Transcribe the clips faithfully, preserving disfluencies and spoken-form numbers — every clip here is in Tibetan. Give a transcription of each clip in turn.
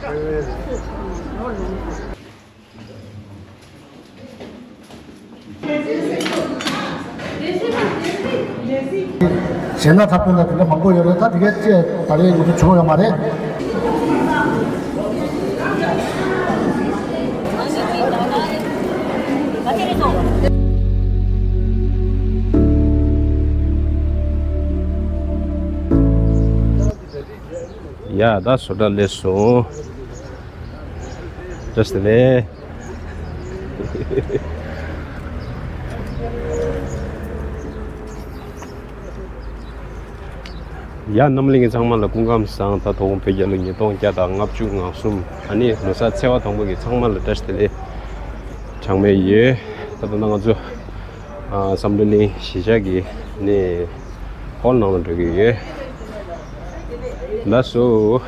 གཞས་སྣ་འཁྲབ་སྟོན་དང་དེ་འདྲ་མང་པོ་ཡོད་རེད། ད་དེ་གའི་ཅེས་ད་རེས་ངོ་སྤྲོད་བྱུང་ཡོད་མ་རེད། ཡ་ད་བཟོ་གྲྭ་སླེབས་སོང་། བཀྲ་ཤིས་བདེ་ལེགས། ཡ་རྣམ་གླིང་གི་ཚང་མ་ལ་སྐུ་ཁམས་བཟང་། ད་དོ་དགོང་བོད་རྒྱལ་ལོ་ཉིས་སྟོང་བརྒྱ་དང་ལྔ་བཅུ་ང་གསུམ་ཨ་ནི་ལོ་གསར་ཚེས་པ་དང་པོ་གི་ཚང་མ་ལ་བཀྲ་ཤིས་བདེ་ལེགས་གྲངས་མེད་ཡོད། ད་ད་ལྟ་ང་ཚོ་ཨ་བསམ་གྲུབ་གླིང་གཞིས་ཆགས་ཀྱི་ནི་ཧོལ་ནང་ལ་འགྲོ་གི་ཡོད། ལགས་སོ།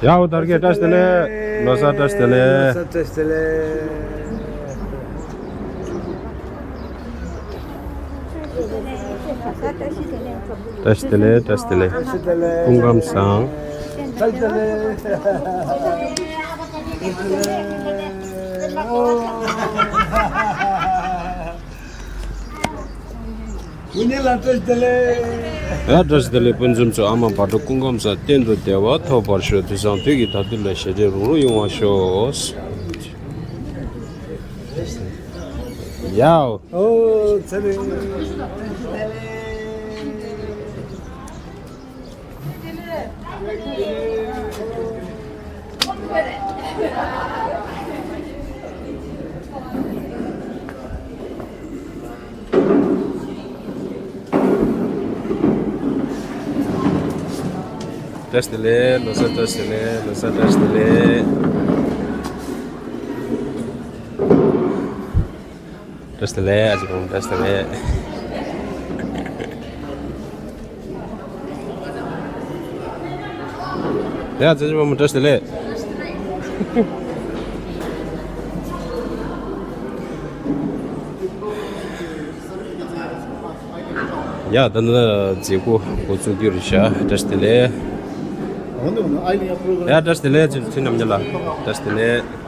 ཡའོ་དར་རྒྱས་བཀྲ་ཤིས་བདེ་ལེགས། ལོ་གསར་བཀྲ་ཤིས་བདེ་ལེགས། ལོ་གསར་བཀྲ་ཤིས་བདེ་ལེགས། བཀྲ་ཤིས་བདེ་ལེགས། བཀྲ་ཤིས་བདེ་ལེགས། བཀྲ་ཤིས་བདེ་ལེགས། སྐུ་ཁམས་བཟང་། བཀྲ་ཤིས་བདེ་ལེགས། ཨོ། ཡིན་ནི་ལ་བཀྲ་ཤིས་བདེ་ལེགས། ཡ་བཀྲ་ཤིས་བདེ་ལེགས། སྤུན་མཆེད་ཚོ་ཨ་མ་བག་དྲོ་སྐུ་ཁམས་བཟང་། གཏན་དུ་བདེ་བ་ཐོབ་པར་ཤོག་དུས་བཟང་དུས་ཀྱི་ད་དུས་ལ་ཞེ་འགྲས་རུང་རུང་ཡོང་བར་ཤོག་ཡའོ། ཨོ་ཚེ་རིང་། བཀྲ་ཤིས་བདེ་ལེགས། ལོ་གསར་བཀྲ་ཤིས་བདེ་ལེགས། ལོ་གསར་བཀྲ་ཤིས་བདེ་ལེགས། བཀྲ་ཤིས་བདེ་ལེགས། ཨ་ཅེ་བུ་མོ་བཀྲ་ཤིས་བདེ་ལེགས། ཡ་ཙེ་ཅེ་བུ་མོ་བཀྲ་ཤིས་བདེ་ལེགས། ཡ་ད་ནི་མཛད་སྒོ་འགོ་བཙུགས་རྒྱུ་རེད་ཤག་བཀྲ་ཤིས་བདེ་ལེགས། ཡ་བཀྲ་ཤིས་བདེ་ལེགས། ཚེ་རིང་རྣམ་གཉིས་ལ་བཀྲ་ཤིས་བདེ་ལེགས།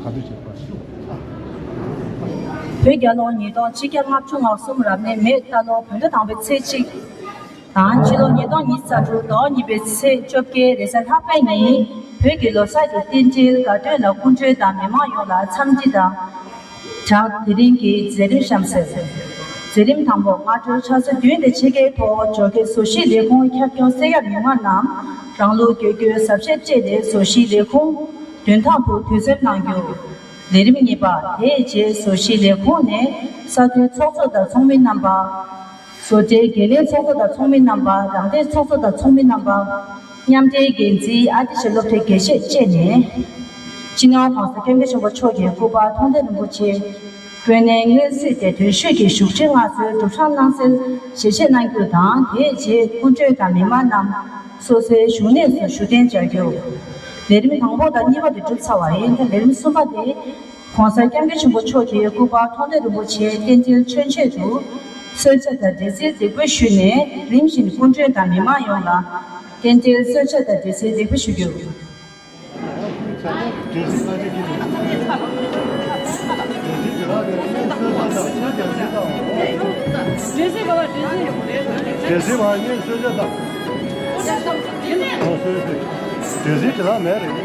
བོད་རྒྱལ་ལོ་ཉིས་སྟོང་ཆིག་བརྒྱ་ལྔ་བཅུ་ང་གསུམ་རབ་གནས་མེ་རྟ་ལོ་བོད་ཟླ་དང་པོའི་ཚེས་གཅིག་དང་། ཕྱི་ལོ་ཉིས་སྟོང་ཉི་ཤུ་རྩ་དྲུག་ཟླ་བ་གཉིས་པའི་ཚེས་བཅོ་བརྒྱད་རེས་གཟའ་ལྷག་པའི་ཉིན་བོད་ཀྱི་ལོ་གསར་གྱི་རྟེན་འབྲེལ་དགའ་སྟོན་ལ་སྐུ་མགྲོན་དང་མི་མང་ཡོངས་ལ་འཚམས་འདྲི་དང་སྦྲགས་དེ་རིང་གི་མཛད་རིམ་གཤམ་གསལ། མཛད་རིམ་དང་པོ། སྔ་དྲོའི་ཕྱག་ཚོད་བདུན་དང་ཕྱེད་ཀའི་ཐོག་ཇོ་ཁེ་བཟོ་ཞིང་ལས་ཁུངས་ཁྱབ་ཁོངས་སེར་སྐྱ་མི་མང་རྣམས་རང་ལུགས་དགེ་བསྐོས་གཟབ་བཤེར་བཅས་ནས་བཟོ་ཞིང་ལས་ཁུངས་མདུན་ཐང་དུ་དུས་ཚོད་གནང་རྒྱུ། ལས་རིམ་གཉིས་པ། དེའི་རྗེས་བཟོ་ཞིང་ལས་ཁུངས་ནས་ས་མཐོའི་ཚོགས་གཙོ་དང་ཚོགས་མི་རྣམ་པ། བཟོ་གྲྭའི་འགན་ལེན་ཚོགས་གཙོ་དང་ཚོགས་མི་རྣམ་པ། རང་བདེན་ཚོགས་གཙོ་དང་ཚོགས་མི་རྣམ་པ། མཉམ་འབྲེལ་འགན་འཛིན་ཨ་ཏི་ཤ་སློབ་གྲྭའི་དགེ་བཤེས་བཅས་ནས། སྤྱི་ནོར་༸གོང་ས་༸སྐྱབས་མགོན་ཆེན་པོ་མཆོག་གི་སྐུ་པར་མཐོང་གྲོལ་རིན་པོ་ཆེ། དཔོན་གནས་སྔོན་སྲིད་དེ་དོན་ཤོས་ཀྱི་བཞུགས་ཁྲིའི་མངའ་གསོལ་སྒྲུབ་སྦྱང་གནང་སའི་ཞལ་བཞེས་གནང་རྒྱུ་དང་། དེའི་རྗེས་སྐུ་མགྲོན་དང་མི་མང་རྣམས་སོ་སོའི་བཞུགས་གནས་སུ་བཞུགས་གདན་འཇགས་རྒྱུ། ལས་རིམ་དང་པོ་དང་གཉིས་པ་དེ་གྲུབ་ཚར་བ་ཡིན། ད་ལས་རིམ་གསུམ་པ་དེ། ༸གོང་ས་༸སྐྱབས་མགོན་ཆེན་པོ་མཆོག་གི་སྐུ་པར་མཐོང་གྲོལ་རིན་པོ་ཆེའི་རྟེན་འབྲེལ་མཆོད་མཇལ་དུ་གསོལ་ཇ་དང་འབྲས་སིལ་འདེགས་འབུལ་ཞུས་ནས། རིམ་བཞིན་སྐུ་མགྲོན་དང་མི་མང་ཡོངས་ལ་རྟེན་འབྲེལ་གསོལ་ཇ་དང་འབྲས་སིལ་འདེགས་འབུལ་ཞུ་རྒྱུ། འབྲས་སིལ་ག་བ་འབྲས་སིལ། འབྲས་སིལ་བ་གཉིས་གསོལ་ཇ་དང་། ཨོ་གསོལ་ཇ། འབྲས་སིལ་ཇ་ལགས་མེད་རེད།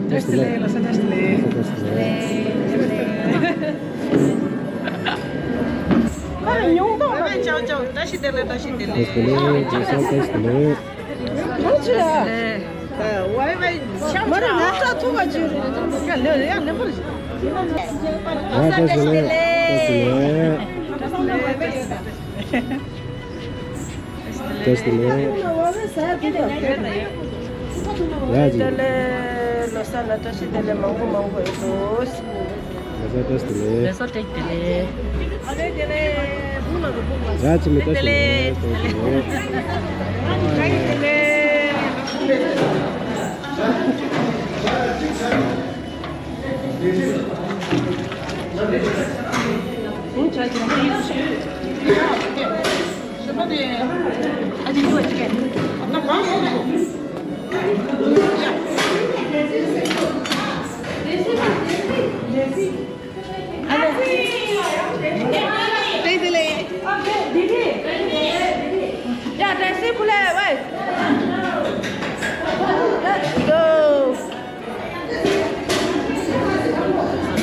བཀྲ་ཤིས་བདེ་ལེགས། ལོ་གསར་བཀྲ་ཤིས་བདེ་ལེགས། ལོ་གསར་བཀྲ་ཤིས་བདེ་ལེགས། ལོ་གསར་བཀྲ་ཤིས་བདེ་ལེགས། ཁ་ཉུང་མདོག་ལ། ཅའོ་ཅའོ། བཀྲ་ཤིས་བདེ་ལེགས། བཀྲ་ཤིས་བདེ་ལེགས། བཀྲ་ཤིས་བདེ་ལེགས། ལོ་གསར་བཀྲ་ཤིས་བདེ་ལེགས། ཐུགས་རྗེ་ཆེ། ཝའི་ཝའི། མ་རེད། ང་ཚ་ཐུག་པ་ཅིག་ཡ་ལེ་ཡ་ལེ་པོ། ལོ་གསར་བཀྲ་ཤིས་བདེ་ལེགས། བཀྲ་ཤིས་བདེ་ལེགས། བཀྲ་ཤིས་བདེ་ལེགས། ཡ་ཇི། བཀྲ་ཤིས་བདེ་ལེགས། ལོ་གསར་ལ་བཀྲ་ཤིས་བདེ་ལེགས་མང་པོ་མང་པོ་ཡོད་དོ། ལོ་གསར་བཀྲ་ཤིས་བདེ་ལེགས། ལོ་གསར་བཀྲ་ཤིས་བདེ་ལེགས། ཡ་ཇི་མི་བཀྲ་ཤིས་བདེ་ལེགས། བཀྲ་ཤིས་བདེ་ལེགས།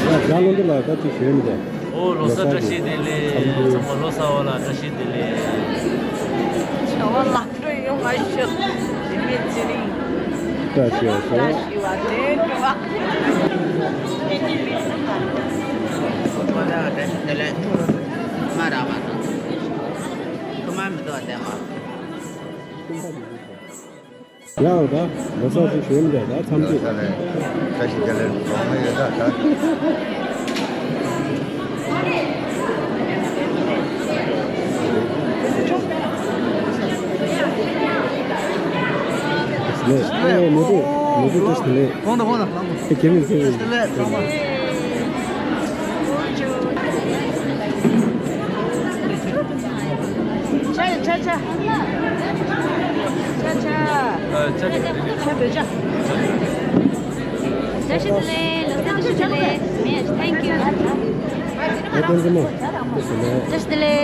ཡ། ལྷ་ལུང་འདི་ལ་ད་ཅིག་ཞུས་མི་འདུག་ཨོ། ལོ་གསར་བཀྲ་ཤིས་བདེ་ལེགས། ཚང་མ་ལོ་གསར་བ་ལ་བཀྲ་ཤིས་བདེ་ལེགས། བྱ་བ་ལམ་འགྲོ་ཡོང་བ་ཤོག་དེ་མིན་ཚེ་རིང་། བཀྲ་ཤིས་པ་ཤོག་བཀྲ་ཤིས་པ་དེ་འགྲོ་བ། ཁོ་ལ་བཀྲ་ཤིས་བདེ་ལེགས། ང་ར་བ་དང་། ཁོ་མ་མི་འདུག་བདེ་མ། ཡང་ད་ལོ་གསར་ཞིག་ཞུ་ཡིན་པས། ད་འཚམས་འདྲི། ལོ་གསར་ལས་བཀྲ་ཤིས་བདེ་ལེགས། ལོ་མ་ཡོད་ད་ད། ལས་ལས་མོ་ཏོ་མོ་ཏོ་བཀྲ་ཤིས་བདེ་ལེགས། གོང་དུ་གོང་དུ་ལྷག་མོ། ཨེ་ཁྱེད་མིན་ཁྱེད་མིན། བཀྲ་ཤིས་བདེ་ལེགས། ལོ་མ། ཆ་ཡི་ཆ་ཆ། ཆ་ཆ། ཨ། ཆ་ཆ། ཆ་འདོད་ཆ། བཀྲ་ཤིས་བདེ་ལེགས། ལོ་གསར་བཀྲ་ཤིས་བདེ་ལེགས། མེ། Thank you། ཨ། ཐུགས་རྗེ་ཆེ། བཀྲ་ཤིས་བདེ་ལེགས། བཀྲ་ཤིས་བདེ་ལེགས།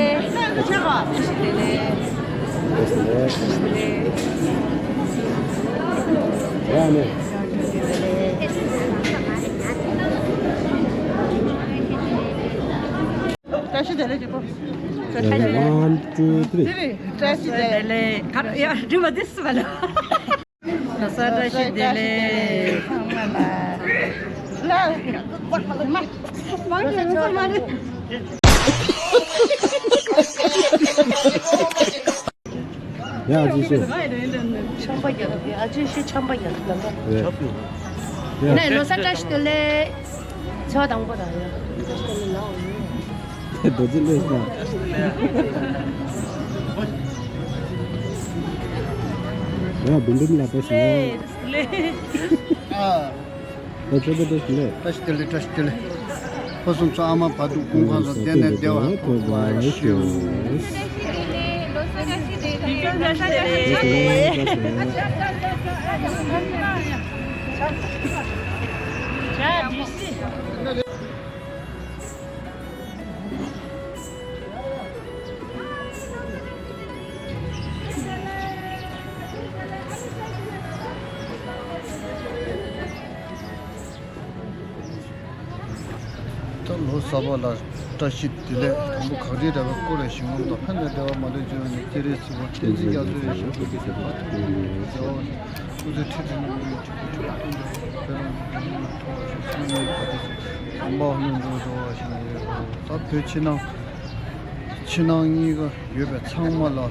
བཀྲ་ཤིས་བདེ་ལེགས། བཀྲ་ཤིས་བདེ་ལེགས། ཡ་ནི། བཀྲ་ཤིས་བདེ་ལེགས་གཅིག་པོ། One, two, three། བཀྲ་ཤིས་བདེ་ལེགས། ཡ། འགྲིག་པ་འདི་སུ་བ་ལ། ལོ་གསར་བཀྲ་ཤིས་བདེ་ལེགས། ཡ་ཨ་ཅེ་ཤེས། ཆམ་པ་རྒྱག་གི། ཨ་ཅེ་ཤེས་ཆམ་པ་རྒྱག་གི་ལ། ཡ་ནས་ལོ་གསར་བཀྲ་ཤིས་བདེ་ལེགས། ཚེས་པ་དང་པོ་ར་ཡ། བཀྲ་ཤིས་བདེ་ལེགས་ལའོ། རྡོ་རྗེ་ལེགས་སོ། ཡ་བུ་འདི་ལ་བཀྲ་ཤིས་བདེ་ལེགས། ཨ། ཨོ་ཆོས་པ་བཀྲ་ཤིས་བདེ་ལེགས། བཀྲ་ཤིས་བདེ་ལེགས། བཀྲ་ཤིས་བདེ་ལེགས། ཕོ་སོང་ཚོ་ཨ་མ་བ་དུ་ཀུན་གང་ལ་བདེ་ནས་བདེ་བ་ཐོབ་པར་ཤོག། ད་ལོ་གསར་པ་ལ་བཀྲ་ཤིས་བདེ་ལེགས། དང་པོ་གངས་རི་ར་བའི་སྐོར་ར་ཞིང་ངམ་དང་ཕན་ནས་བདེ་བ་མ་ལུས་འབྱུང་བའི་ནི་སྤྱན་རས་གཟིགས་དབང་བསྟན་འཛིན་རྒྱ་མཚོ་ཡི་ཞིང་སྐྱོང་གི་སེམས་དཔའ་ཐུགས་ཀྱི་ནུས་པའི་རྒྱལ་བ། སྐུ་ཚེ་ཁྲི་ཕྲག་ཉི་མ་ཡོད་ཀྱི་སྐུ་ཁྲི་ཕྲག་ཀུན་ཏུ་བོད་རང་གི་རྒྱལ་ཡུམ་ལ་ཐོགས་པ་ཞིག་ཚང་མའི་བཀའ་དྲིན་དམ་པ་ཧ་ནུ་འགྲོ་འགྲོ་བ་ཞིག་ཡོད། ད་བོད་ཕྱི་ནང་ཕྱི་ནང་གཉིས་ཀ་ཡོད་པའི་ཚང་མ་ལ་ལོ་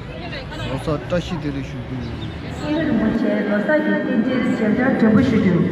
གསར་བཀྲ་ཤིས་བདེ་ལེགས་ཞུ་རྒྱུ་ཡིན། རིན་པོ་ཆེ་ལོ་གསར་གྱི་རྟེན་འབྲེལ་རྗེས་འབྲང་དྲན་པོ་ཞུ་རྒྱུ།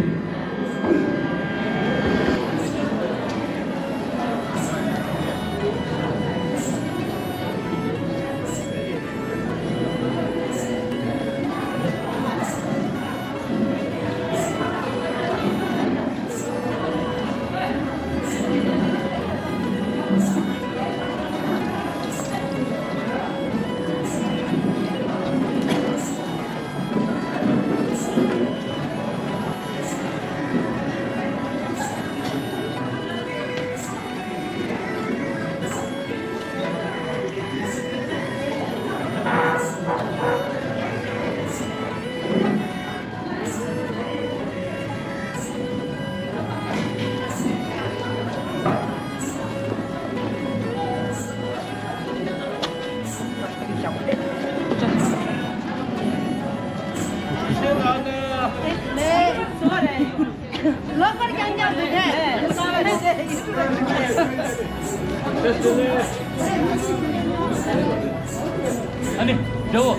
ལོ་གསར་རྐྱང་རྐྱང་འདུག་གས། ཨ་ནི། འགྲོ།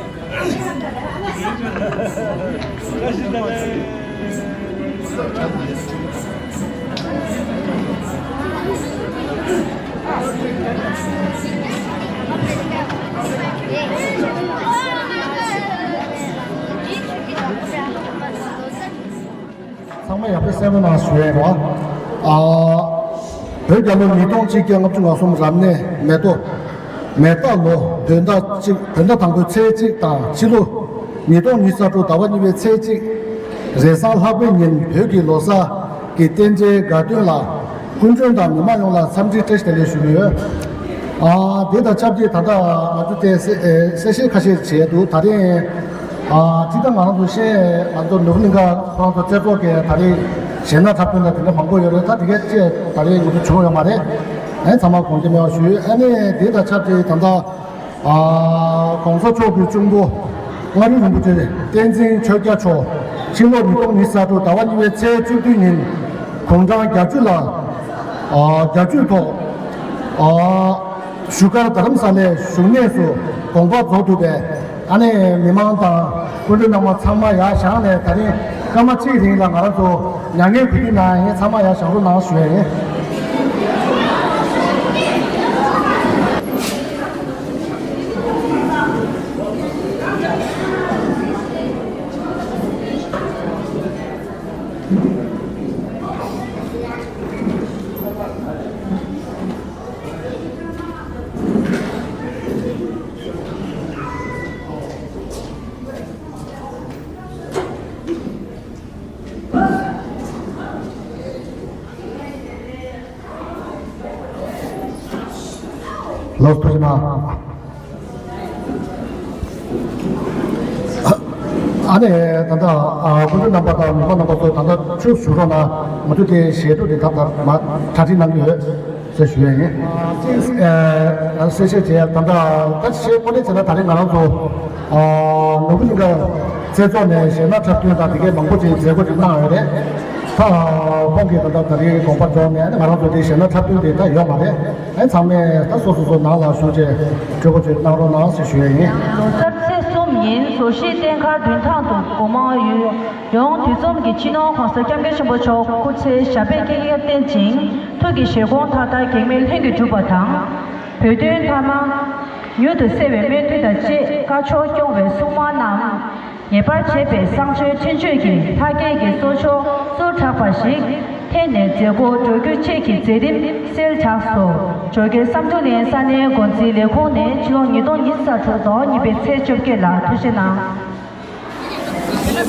ཚང་མ་ཡག་པོ་གསན་རོགས་གནང་ཞུ་ཡས་རོགས། ཨ། བོད་རྒྱལ་ལོ་ཉིས་སྟོང་གཅིག་བརྒྱ་ལྔ་བཅུ་ང་གསུམ་རབ་གནས་མེ་ཏོག་མེ་རྟ་ལོ་བོད་ཟླ་གཅིག་བོད་ཟླ་དང་པོའི་ཚེས་གཅིག་དང་ཕྱི་ལོ་ཉིས་སྟོང་ཉི་ཤུ་རྩ་དྲུག་ཟླ་བ་གཉིས་པའི་ཚེས་གཅིག་རེས་གཟའ་ལྷག་པའི་ཉིན་བོད་ཀྱི་ལོ་གསར་གྱི་རྟེན་འབྲེལ་དགའ་སྟོན་ལ་སྐུ་མགྲོན་དང་མི་མང་ཡོངས་ལ་འཚམས་འདྲི་བཀྲ་ཤིས་བདེ་ལེགས་ཞུ་གི་ཡོད། ཨ། དེ་དང་ཆབས་ཅིག་ད་ལྟ་ང་ཚོ་དེ་གསལ་གསལ་བཤད་ཁ་ཤས་བྱས་འདུག་ད་རེས། ཨ། སྤྱིར་བཏང་ང་རང་ཚོ་ཤེས་ང་ཚོ་ནོར་བུ་གླིང་ཁ་ཁོ་རང་ཚོ་རྩེ་ཚོགས་ཀྱི་ད་རེས་གཞས་སྣ་འཁྲབ་སྟོན་དང་དེ་འདྲ་མང་པོ་ཡོད་རེད། ད་དེ་གའི་ཅེས་ད་རེས་ང་ཚོ་བྱུང་ཡོད་མ་རེད། ཨ། ཚང་མ་དགོངས་འགལ་མེད་པ་ཞུ། ཨ་ནི་དེ་དང་ཆབས་ཅིག་ད་ལྟ། ཨ། ༸གོང་ས་མཆོག་གི་གཅུང་པོ་མངའ་རིས་རིན་པོ་ཆེ་བསྟན་འཛིན་ཆོས་རྒྱལ་མཆོག་ཕྱི་ལོ་ཉིས་སྟོང་ཉི་ཤུ་རྩ་དྲུག་ཟླ་བ་གཉིས་པའི་ཚེས་བཅུ་བདུན་ཉིན་དགུང་གྲངས་བརྒྱད་ཅུ་ལ། ཨ། བརྒྱད་ཅུ་ཐོག་ཨ། བཞུགས་སྒར་རྡ་རམ་ས་ལའི་བཞུགས་གནས་སུ་དགོངས་པ་རྫོགས་འདུག་པས། ཨ་ནི་མི་མང་དང་སྐུ་མགྲོན་རྣམ་པ་ཚང་མ་ཡར་བཞེངས་ནས་ད་རིང་སྐར་མ་གཅིག་རིང་ལ་ང་རང་ཚོ་མྱ་ངན་གུས་འདུད་གནང་ཡིན། ཚང་མ་ཡར་བཞེངས་རོགས་གནང་ཞུ་ཡ་ཡིན། ལགས་སོ། ཐུགས་རྗེ་གནང་། ཨ་ནི་ད་ལྟ་ཨ་སྐུ་མགྲོན་རྣམ་པ་དང་མི་མང་རྣམ་པ་ཚོ་ད་ལྟ་ཚུར་བཞུགས་རོགས་གནང་། ང་ཚོ་དེ་ཞལ་འདོན་དེ་ད་ལྟ་མ་གྲ་སྒྲིག་གནང་གི་ཡོད་ཟེར་ཞུ་ཡ་ཡིན། ཨ་གསལ་བཤད་བྱས་ད་ལྟ་ད་ཞལ་དངོས་གནས་བྱས་ན་ད་རེས་ང་རང་ཚོ་ཨ་ནོར་བུ་གླིང་ག་རྩེ་ཚོགས་ནས་གཞས་སྣ་འཁྲབ་སྟོན་དང་དེ་གའི་མང་པོ་ཅིག་མཛད་སྒོ་ཅིག་གནང་ཡོད་རེད། ད་ཁོང་གིས་ད་ལྟ་ད་རེས་དགོངས་པ་རྫོགས་ནས་ང་རང་ཚོ་དེ་གཞས་སྣ་འཁྲབ་སྟོན་དེ་ད་ཡོད་མ་རེད། ཨ་ཚང་མས་ད་སོ་སོ་སོ་ནང་ལ་བཞུགས་བྱས་སྤྲོ་པོ་ཅིག་གནང་རོགས་གནང་ཞེས་ཞུ་ཡ་ཡིན། ལོ་གསར་ཚེས་གསུམ་ཉིན་བཟོ་གཞིས་བསྟན་མཁར་མདུན་ཐང་དུ་སྒོ་མང་ཡུལ་ཡོངས་འདུ་འཛོམས་ཀྱིས་སྤྱི་ནོར་༸གོང་ས་༸སྐྱབས་མགོན་ཆེན་པོ་མཆོག་སྐུ་ཚེ་ཞབས་པད་བསྐལ་བརྒྱར་བརྟན་ཅིང་ཐུགས་ཀྱི་བཞེད་དགོངས་མཐའ་དག་གེགས་མེད་ལྷུན་གྱིས་གྲུབ་པ་དང་། བོད་དོན་མཐའ་དམག་མྱུར་དུ་སེལ་བའི་སྨོན་འདུན་དང་བཅས་བཀའ་ཆོས་སྐྱོང་བའི་སྲུང་མ་རྣམས་ངེས་པར་བྱེད་པའི་བསང་མཆོད་འཕྲིན་བཅོལ་གྱིས་ལྷ་སྐལ་གྱི་གསོལ་མཆོག་གསོལ་དྲགས་པ་ཞིག་འཐེན་ནས་མཛད་སྒོ་འགྲོ་རྒྱུ་བཅས་ཀྱི་མཛད་རིམ་གསལ་བསྒྲགས་སོ། ཇོ་རྒྱལ་བསམ་གྲུབ་གླིང་ས་གནས་འགོ་འཛིན་ལས་ཁུངས་ནས་སྤྱི་ལོ་ཉིས་སྟོང་ཉི་ཤུ་རྩ་དྲུག་ཟླ་བ་གཉིས་པའི་ཚེས་བཅོ་བརྒྱད་ལ་ཐུགས་བཞེས་གནང་། ཡ་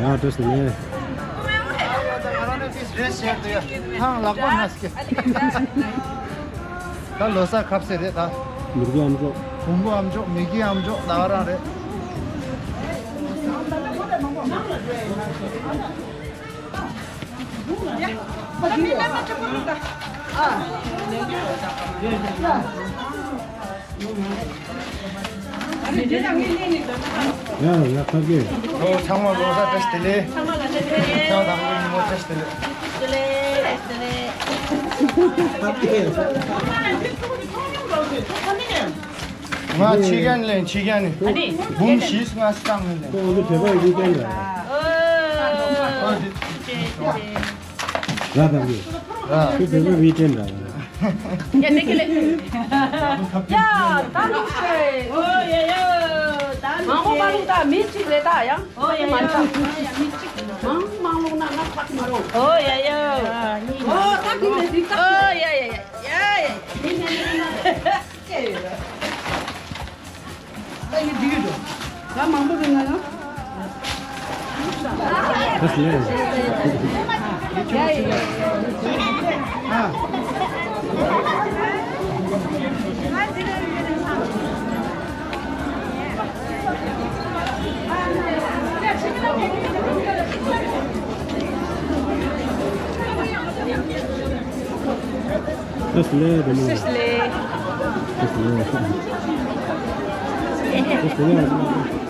བཀྲ་ཤིས་བདེ་ལེགས། རེད་ཟེར་དུ་ཡ། ཐང་ལག་པ་ན་སྐྱེ། ད་ལོ་གསར་ཁ་ཟས་རེད་ད། མི་དགེ་ཨམ་ཅོག་བུམ་བུ་ཨམ་ཅོག་མི་དགེ་ཨམ་ཅོག་ད་ག་རང་རེད། ཡ་ཡ་ཁ་སྐད། ཨོ་ཚང་མ་ལོ་གསར་བཀྲ་ཤིས་བདེ་ལེགས། ཚང་མ་ལ་བཀྲ་ཤིས་བདེ་ལེགས། ཚང་མ་དང་པོ་ཉིན་མོ་བཀྲ་ཤིས་བདེ་ལེགས། བདེ་ལེགས་བདེ་ལེགས། ང་ཕྱི་རྒྱལ་ལས་ཕྱི་རྒྱལ་ནས་ཨ་ནི་འབུམ་བཞི་ལྔ་བཏང་ནས་ལས། ཁོང་ཚོ་བོད་པ་ཡིན་ཀྱང་ལ། ཨོ། ཨོ་དེ། ར་དང་གི། ར། ཁྱོད་བོད་པའི་བི་ཏྲེན་འདྲ། ཡ་དེ་གི་ལེ། ཡ་ད་ལུག་ཤེ། ཨོ་ཡ་ཡ། ད་ལུག་ཤེ། མང་པོ་མ་ལུག་ད་མི་གཅིག་རེད་ད་ཡང་། ཨོ་ཡ་ཡ། མང་པོ་མང་ལུག་ན་ང་ཕག་མ་རུང་། ཨོ་ཡ་ཡ། ཨོ་ད་གི་ལེ་རིག་ད། ཨོ་ཡ་ཡ་ཡ་ཡ་ཡ། ད་ཡི་འདི་གི་འགྲོ། ང་མང་པོ་རེད་ང་ཡང་། That's nice. That's nice. That's nice. That's nice.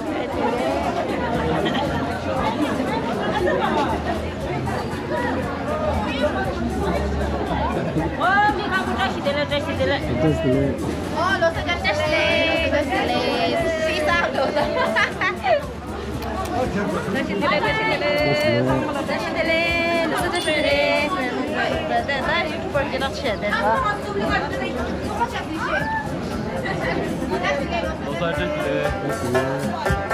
ཨོ། མི་ཁ་པོ་བཀྲ་ཤིས་བདེ་ལེགས། བཀྲ་ཤིས་བདེ་ལེགས། བཀྲ་ཤིས་བདེ་ལེགས། ཨོ་ལོ་གསར་བཀྲ་ཤིས་བདེ་ལེགས། བཀྲ་ཤིས་བདེ་ལེགས། བཀྲ་ཤིས་བདེ་ལེགས། བཀྲ་ཤིས་བདེ་ལེགས། བཀྲ་ཤིས་བདེ་ལེགས། ལོ་གསར་བཀྲ་ཤིས་བདེ་ལེགས། ད་ད་ཡུ་ཊུབ་པར་སྐད་གྲགས་ཆེ་བསྡད་ད། ལོ་གསར་བཀྲ་ཤིས་བདེ་ལེགས། བཀྲ་ཤིས་བདེ་ལེགས།